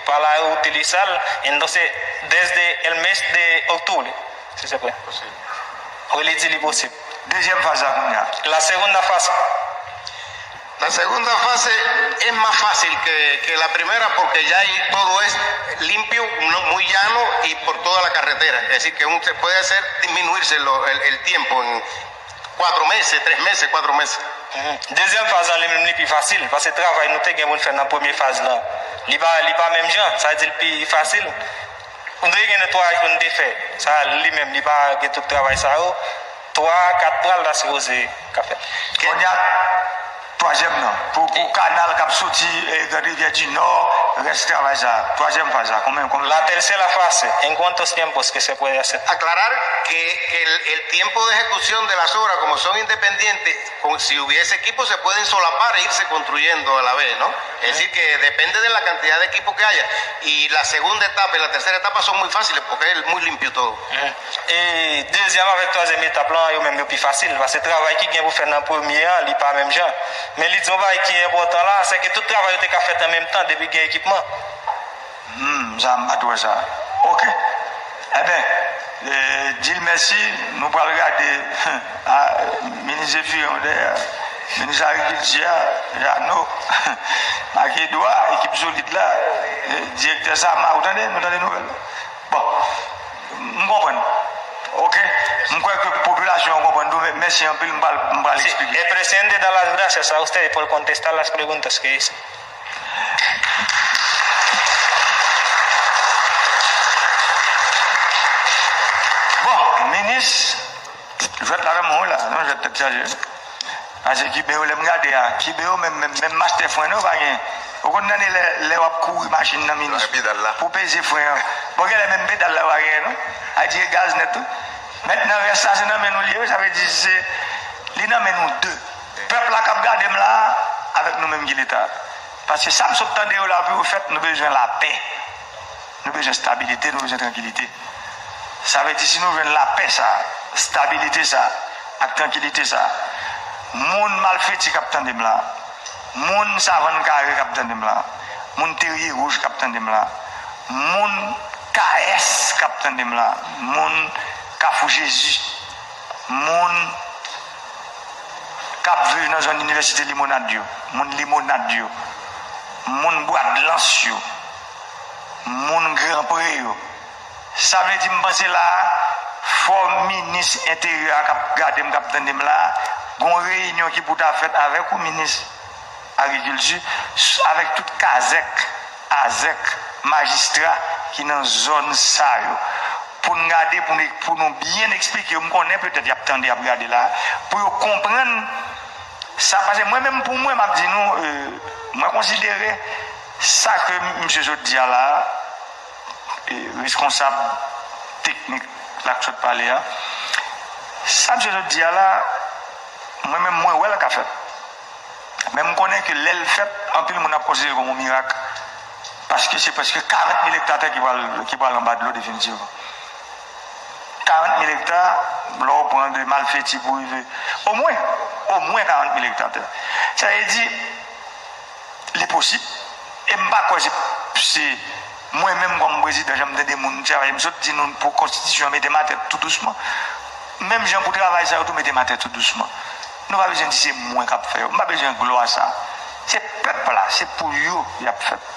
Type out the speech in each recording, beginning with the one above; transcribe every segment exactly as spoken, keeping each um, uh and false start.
para la utilizar, entonces desde el mes de octubre, si se puede. Wi, li di li posib. Dezyèm faz la kounye a. La segunda fase. La segunda fase es más fácil que, que la primera porque ya ahí todo es limpio, no- muy llano y por toda la carretera. Es decir, que un- se puede hacer disminuirse lo- el, el tiempo en cuatro meses, tres meses, cuatro meses. Dezyèm faz lan, li menm, li pi fasil, paske travay nou te gen pou n fè nan premye faz lan, li pa, li pa menm jan, sa vle di l pi fasil. Nou te gen twa jou n te fè, sa li menm, li pa gen tout travay sa yo, twa, kat pral ta sipoze ka fèt. Kounye a, twazyèm nan, pou, pou kanal k ap soti eh, Grand Rivière du Nord, rès travay sa, twazyèm faz la, konbyen, konbyen? La tercera fase, ¿en cuántos tiempos que se puede hacer? Aclarar que el, el tiempo de ejecución de las obras, como son independientes, con- si hubiese equipo se pueden solapar e irse construyendo a la vez, ¿no? Es decir, que depende de la cantidad de equipo que haya. Y la segunda etapa y la tercera etapa son muy fáciles porque es muy limpio todo. E dezyèm avèk twazyèm etap lan, yo menm yo pi fasil, paske travay ki gen pou fè nan premye an, li pa menm jan. Men li di yon bagay ki enpòtan la, se ke tout travay yo te ka fèt an menm tan depi gen ekipman. Hmm, sa m pa t wè sa. Ok. Eben, eh, di l mèsi, nou pral gade ah, minis Zephirin dèyè, minis agrikilti a, Jeannot, Makedwa, ekip solid la, eh, direktè Sama, ou tande, nou tande nouvèl. Bon, m konprann. Ok, m kwè ke popilasyon an konprann tou, men mèsi anpil, m pral, m pral Sí, eksplike. El presidente da las gracias a ustedes por contestar las preguntas que hice. Bon, minis, jwèt la nan men w la, non, jwèt tèt chaje. Paske Kiben yo, lè m gade a, Kiben yo, menm, menm, menm master fren yo pa gen. Ou konn tande lè, lè w ap kouri machin nan minis Nan pedal la. Pou peze fren an. Bon, genlè menm pedal la yo pa genyen, non. A di e gaz nèt tou. Mentnan, rès la, se nan men nou li ye, wi, sa vle di se, li nan men nou de. Pèp la k ap gade m la, avèk nou menm ki leta. Paske sa m sot tande yo la pou yo fèt, nou bezwen lapè. Nou bezwen stabilite, nou bezwen trankilite. Sa vle di si nou jwenn lapè sa, stabilite sa, ak trankilite sa, moun Malfeti k ap tande m la, moun Savann Kare k ap tande m la, moun Terye Wouj k ap tande m la, moun Kayès k ap tande m la, moun Kafou Jezi, moun k ap viv nan zòn inivèsite Limonad yo, moun Limonad yo, moun Bwadlans yo, moun Granpre yo. Sa vle di m panse la a, fò minis enteryè a k ap gade m, k ap tande m la a, gon reyinyon ki pou ta fèt avèk ou minis agrikilti, avèk tout kazèk, azèk, majistra ki nan zòn sa yo. Pou n gade, pou n, pou nou byen eksplike yo, m konnen petèt y ap tande, y ap gade la, pou yo konprann sa, paske mwen menm pou mwen, m ap di nou, eh, mwen konsidere sa ke misye sot di a la a, eh, reskonsab teknik la k sot pale a, sa misye sot di a la, mwen menm mwen wè l ka fèt. Men m konnen ke lè l fèt, anpil moun ap konsidere l kòm yon mirak. Paske se prèske karant mil ekta tè ki pral, ki pral anba dlo definitivman. Karant mil ekta, lè w pran de Malfeti pou rive. Omwen, omwen karant mil ekta tè. Sa vle di, li posib. E m pa kwè se, se mwen menm kòm prezidan, jan m tande moun travay, m sot di nou pou konstitisyon an mete m atè tou dousman. Menm jan pou travay sa yo tou mete m atè tou dousman. Nou pa bezwen di se mwen k ap fè yo. M pa bezwen glwa sa. Se pèp la, se pou yo y ap fèt.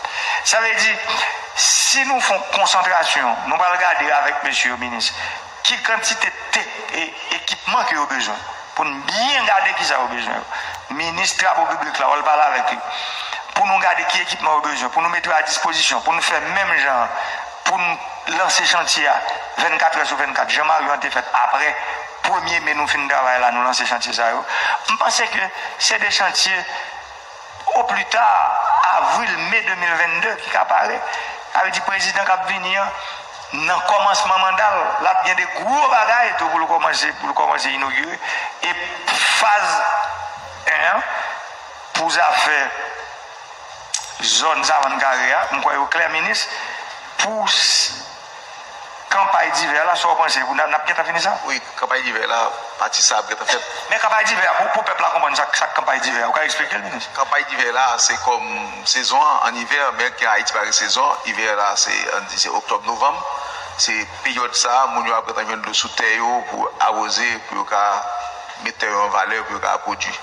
Sa vle di, si nou fè yon konsantrasyon, nou pral gade avèk mesye yo minis, ki kantite te, e, ekipman ke yo bezwen, pou n byen gade kisa yo bezwen yo. Minis travo piblik la, w al pale avèk li. Pou nou gade ki ekipman yo bezwen, pou nou mete yo a dispozisyon, pou nou fè menm jan an, pou n lanse chantye a vennkat è sou vennkat, jan Maryo an te fèt apre premye me nou fin travay la, nou lanse chantye sa yo. M panse ke se de chantye o pli ta avril, me de mil vennde ki ka parèt. Sa vle di prezidan k ap vini an, nan kòmansman manda l, l ap gen de gwo bagay tou pou l kòmanse, pou l kòmanse inogire. E faz en an, pou zafè zòn Savann Kare a, m kwè yo klè minis, pou s- Kanpay divè la, sa w panse? N ap, n ap gentan fini sa? Wi, kanpay divè la, pati sa ap gentan fèt. Men kanpay divè a, pou, pou pèp la konprann sa, sa k kanpay divè a, ou ka eksplike l, minis? Kanpay divè la, se kòm sezon an, an ivè, men ke Ayiti pa gen sezon, ivè la, se, ann di, se oktòb, novanm. Se peryòd sa a, moun yo ap gentan jwenn dlo sou tè yo pou awoze, pou yo ka met tè yo an valè, pou yo ka pwodui.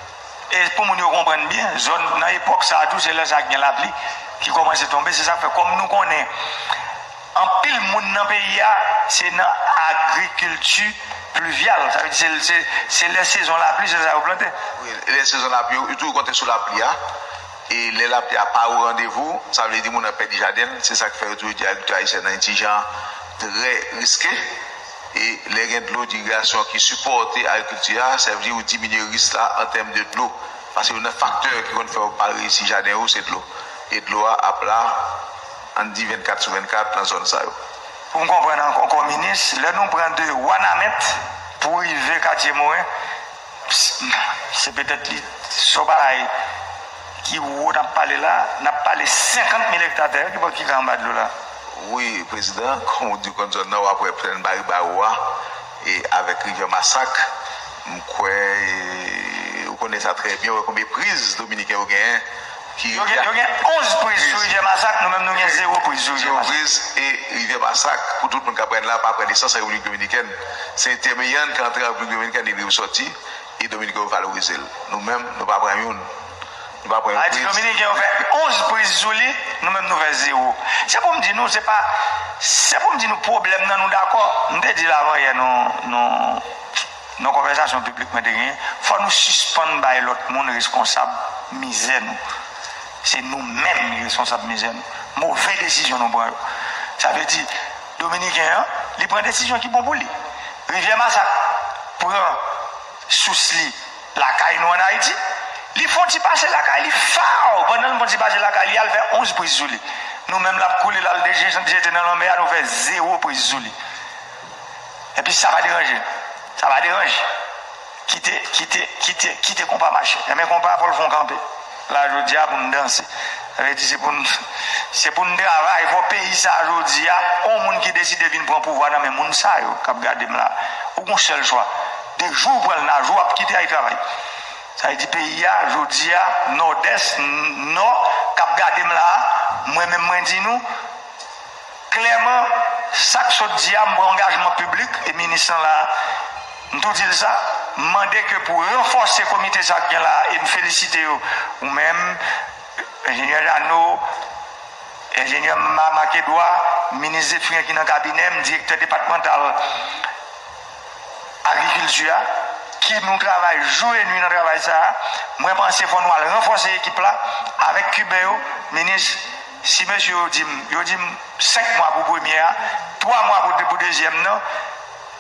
E pou moun yo konprann byen, zòn nan epòk sa a tou, se lè sa a gen lapli ki kòmanse tonbe. Se sa k fè, kòm nou konnen, anpil moun nan peyi a, se nan agrikilti plivyal. Sa vle di, se, se, se lè sezon lapli, se sa yo plante. Wi, lè sezon lapli, yo, yo toujou konte sou lapli a. E lè lapli a pa o randevou, sa vle di moun nan pèdi jaden l. Se sa k fè yo toujou di agrikilti ayisyen nan yon ti jan trè riske. E lè gen dlo dirigasyon ki sipòte agrikilti a, sa vle di ou diminye risk la an tèm de dlo. Paske youn nan faktè ki konn fè w pa reyisi jaden ou, se dlo. E dlo a ap la, ann di vennkat sou vennkat nan zòn sa yo. Pou m konprann ankò, minis, lè nou pran de Wanament pou rive Katye Moren, se petèt li, se yon bagay ki wo n ap pale la, n ap pale senkant mil ekta tè ki, ki ka anba dlo la. Wi, prezidan, kòm ou di w konn zòn nan, w ap wè plèn Baribawo a, e avèk rivyè Masak, m kwè, e, ou konnen sa trè byen, ou wè konbyen priz dominiken yo genyen, ki yo gen, yo gen onz priz sou rivyè Masak, nou menm nou gen zewo priz sou rivyè Masak. Zewo priz, e rivyè Masak, pou tout moun k ap pran la, pa pran nesans an Repiblik Dominikèn. Se entèmeyan ki antre an Repiblik Dominikèn, li dwe sòti, e dominiken yo valorize l. Nou menm, nou pa pran youn. Nou pa pran yon priz. Sa vle di dominiken yo fè onz priz sou li, nou menm nou fè zewo. Se pou m di nou, se pa, se pou m di nou pwoblèm nan, nou dakò. M te di l avanyè, nou, nou, nan konvèsasyon piblik mwen te genyen, fò nou sispann bay lòt moun responsab mizè nou. Se nou menm ki responsab mizè nou. Move desizyon nou pran yo. Sa vle di, dominiken an, li pran desizyon ki bon pou li. Rivyè Masak pran sous li lakay nou ann Ayiti. Li fè yon ti pase lakay li, faw! Pandan l fè yon ti pase lakay li, al fè onz priz sou li. Nou menm, l ap koule, l al deje-, jete nan lanmè a, nou fè zewo priz sou li. Epi sa pa deranje. Sa pa deranje. Kite, kite, kite, kite konpa mache. Enben, konpa, fò l fè yon kanpe. La, jodi a, pou n danse. Sa vle di, se pou n, se pou n travay. Fò peyi sa a, jodi a, yon moun ki deside vin pran pouvwa nan men moun sa yo k ap gade m la. Ou gon sèl chwa. De jou ou pran l, nan jou w ap kite al travay. Sa vle di, peyi a, jodi a, Nòdès, Nò, k ap gade m la a, mwen menm, mwen di nou, klèman, sa k sot di a, m pran angajman piblik, e minis lan la, m tou di l sa, m mande ke pou ranfòse komite sa k gen la, e m felisite yo, ou menm, enjenyè Jeannot, enjenyè Ma-, Marc Edouard, minis Zéphirin ki nan kabinè m, direktè depatmantal agrikilti a, ki nou travay jou e nwi nan travay sa a. Mwen panse fò nou al ranfòse ekip la avèk Kiben yo, minis, si mesye yo di m, yo di m senk mwa pou premye a, twa mwa pou, pou dezyèm nan,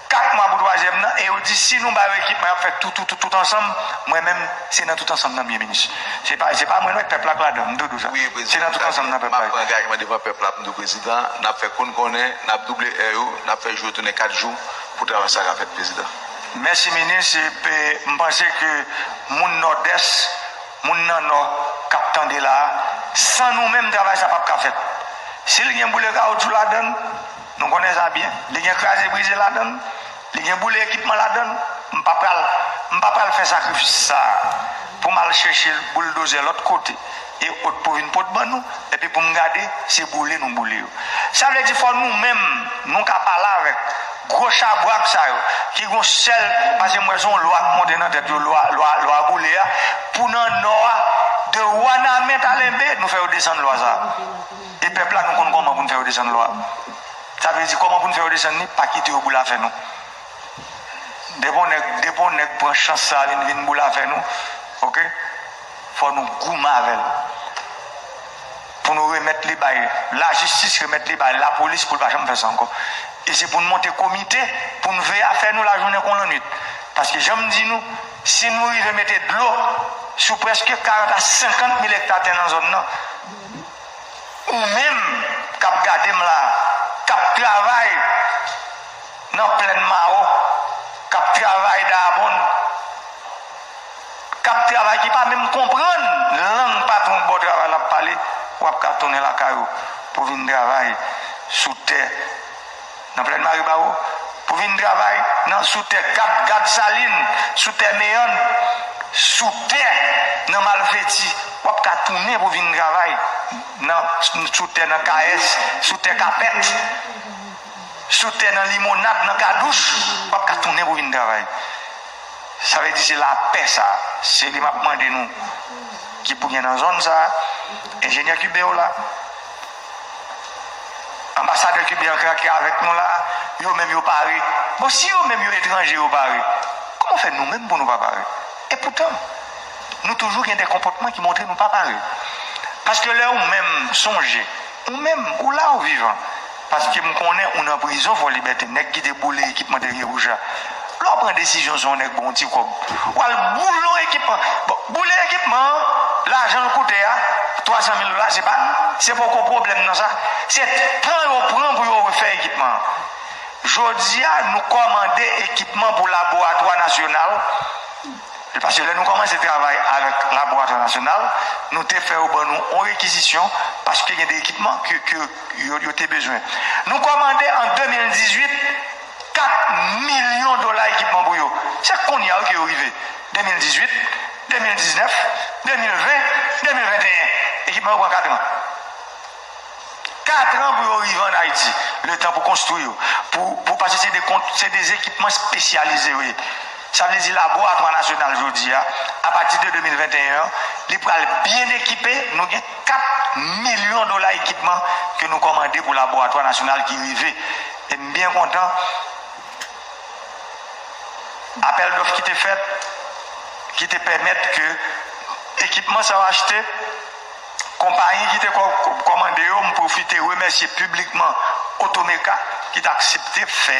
kat mwa pou twazyèm nan, e yo di si nou ba yo ekipman, y ap fè tout, tout, tout, tout ansanm, mwen menm, se nan tout ansanm nan m ye, minis. Se pa, se pa mwen, non, pèp la k ladan, m tou di w sa. Wi, prezidan, se nan tout ansanm nan pèp la. M ap pran angajman devan pèp la, m di w, prezidan, n ap fè kou n konnen, n ap double è yo, n ap fè jou yo tounen kat jou pou travay sa ka fèt, prezidan. Mèsi, minis. E, m panse ke moun Nòdès, moun nan Nò k ap tande la a, san nou menm, travay sa p ap ka fèt. Si l gen boule kawotchou ladan l, nou konnen sa byen, li gen kraze brize ladan l, li gen boule ekipman ladan l, m pa pral, m pa pral fè sakrifis sa a pou m al chèche bouldozè lòt kote e ot pou vin pot ban nou, epi pou m gade, se boule nou boule yo. Sa vle di fò nou menm, nou ka pale avèk gwo chabrak sa yo, ki gon sèl, paske m wè se yon lwa k monte nan tèt yo, lwa, lwa, lwa boule a, pou nan Nò a, de Wanament a Lenbe, nou fè yo desann lwa sa a. E pèp la, nou konn kòman pou n fè yo desann lwa a. Sa vle di, kòman pou n fè yo desann li? Pa kite yo boule afè nou. Depi yon nèg, depi yon nèg pran chans sa a, vin, vin boule afè nou, oke? Fò nou goumen avè l. Pou nou remèt li bay lajistis, remèt li bay lapolis pou l pa janm fè sa ankò. E se pou n monte komite, pou n veye afè nou lajounen kon lannwit. Paske jan m di nou, si nou rive mete dlo sou prèske karant a senkant mil ekta tè nan zòn nan, ou menm k ap gade m la, k ap travay nan plèn Mawo, k ap travay Dayabonn, k ap travay, ki pa menm konprann lang patwon bò travay l ap pale, w ap ka tounen lakay ou pou vin travay sou tè nan Plèn Maribawo, pou vin travay nan, sou tè Gad, Gad Salin, sou tè Meyann, sou tè nan Malfeti. W ap ka tounen pou vin travay nan, sou tè nan Kayès, sou tè Kapèt, sou tè nan Limonad, nan Kadouch. W ap ka tounen pou vin travay. Sa vle di se lapè sa, se li m ap mande nou ki pou gen nan zòn sa. Enjenyè kiben yo la, anbasadè kiben an ki avèk nou la, yo menm yo pare. Bon, si yo menm yo etranje yo pare, kòman fè nou menm pou nou pa pare? Epoutan, nou toujou gen de konpòtman ki montre nou pa pare. Paske lè ou menm sonje, ou menm, ou la ou vivan. Paske m konnen ou nan prizon Fò Libète, nèg ki te boule ekipman te gen pou cha. Lè w pran desizyon sou yon nèg ba w yon ti kòb, w al boule yon ekipman. Bon, boule ekipman an, lajan l koute a, twa san mil dola, se pa, se poko pwoblèm nan sa. Se tan yo pran pou yo refè ekipman an. Jodi a, nou kòmande ekipman pou laboratwa nasyonal. Paske lè nou kòmanse travay avèk laboratwa nasyonal, nou te fè yo ban nou yon rekizisyon, paske gen de ekipman ke, ke yo, yo te bezwen. Nou kòmande an de mil dizuit, kat milyon dola ekipman pou yo. Se kounye a wi ke yo rive. De mil dizuit, de mil diznèf, de mil ven, de mil venteyen. Ekipman yo pran kat an. Kat an pou yo rive ann Ayiti. Letan pou konstwi yo. Pou, pou, paske se de kont-, se de ekipman espesyalize yo ye. Sa vle di laboratwa nasyonal jodi a, apati de de mil venteyen an, li pral byen ekipe. Nou gen kat milyon dola ekipman ke nou kòmande pou laboratwa nasyonal ki rive. E m byen kontan, apèl dòf ki te fèt, ki te pèmèt ke ekipman sa yo achte, konpayi ki te kò-, kòmande yo, m pwofite remèsye piblikman Otomeka ki t aksepte fè,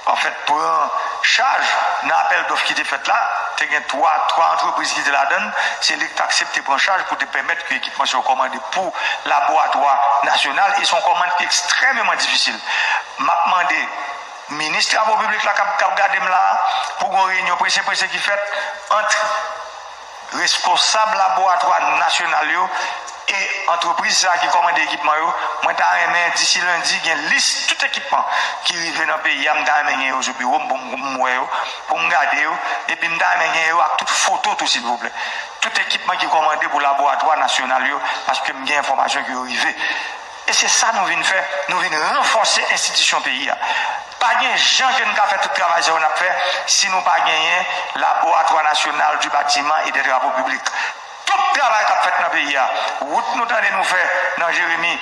anfèt, pran chaj nan apèl dòf ki te fèt la. Te gen twa, twa antrepriz ki te ladan l, se li ki t aksepte pran chaj pou te pèmèt ke ekipman sa yo kòmande pou laboratwa nasyonal, e se yon kòmand ekstrèmeman difisil. M ap mande minis travo piblik la k ap, k ap gade m la a, pou gon reyinyon prese prese ki fèt ant reskonsab laboratwa nasyonal yo e antrepriz sa a ki kòmande ekipman yo. Mwen ta renmen, disi lendi, gen lis tout ekipman ki rive nan peyi a. M ta renmen gen yo sou biwo m pou m, pou m wè yo, pou m gade yo. Epi m ta renmen gen yo ak tout foto tou, silvouplè. Tout ekipman ki kòmande pou laboratwa nasyonal yo, paske m gen enfòmasyon ke yo rive. E se sa nou vin fè, nou vin ranfòse enstitisyon peyi a. Pa gen jan ke n ka fè tout travay sa yo n ap fè si nou pa genyen Laboratwa Nasyonal du Bâtiment et des Travaux Publics. Tout travay k ap fèt nan peyi a, wout nou tande nou fè nan Jeremi,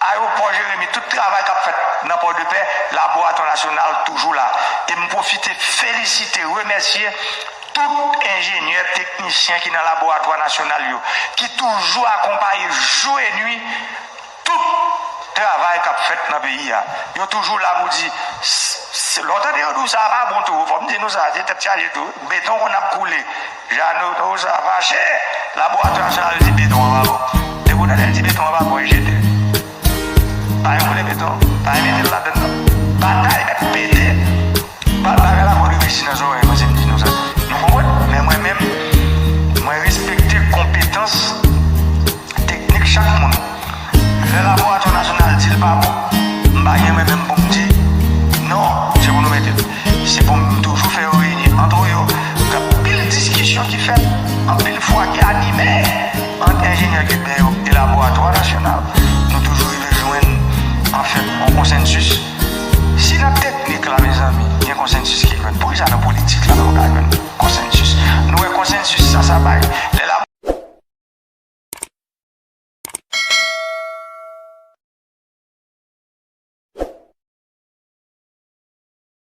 ayewopò Jeremi, tout travay k ap fèt nan Pòdepè, Laboratwa Nasyonal toujou la. E m pwofite felisite, remèsye tout enjenyè, teknisyen ki nan laboratwa nasyonal yo, ki toujou akonpaye jou e nwi tout travay k ap fèt nan peyi a. Yo toujou la pou di, s-, s-, lè w tande yo di w sa pa bon tou, fò m di nou sa, se tèt chaje tou. Beton konn ap koule. Jano, nou sa fache, laboratwa nasyonal di beton an pa bon. Depi w tande l di beton an pa bon, e jete. Pa yon koule beton, pa yon mete l ladan l non. Batay mèt pete. Ba-, bagay la pral resi nan zòrèy mwen, si m di nou sa. Nou konprann? Men mwen menm, mwen respekte konpetans teknik chak moun. Lè Laboratwa Nasyonal di l pa bon, m pa gen mwen menm pou m di, non, se pou nou mete l. Se pou m toujou fè yo reyini antre yo. Gen anpil diskisyon ki fèt, anpil fwa ki anime ant enjenyè kiben yo e Laboratwa Nasyonal. Nou toujou rive jwenn, anfèt, yon konsansis. Si nan teknik la, mezanmi, gen konsansis ki jwenn, poukisa nan politik la nou pa ka jwenn konsansis? Nou wè konsansis sa, sa bay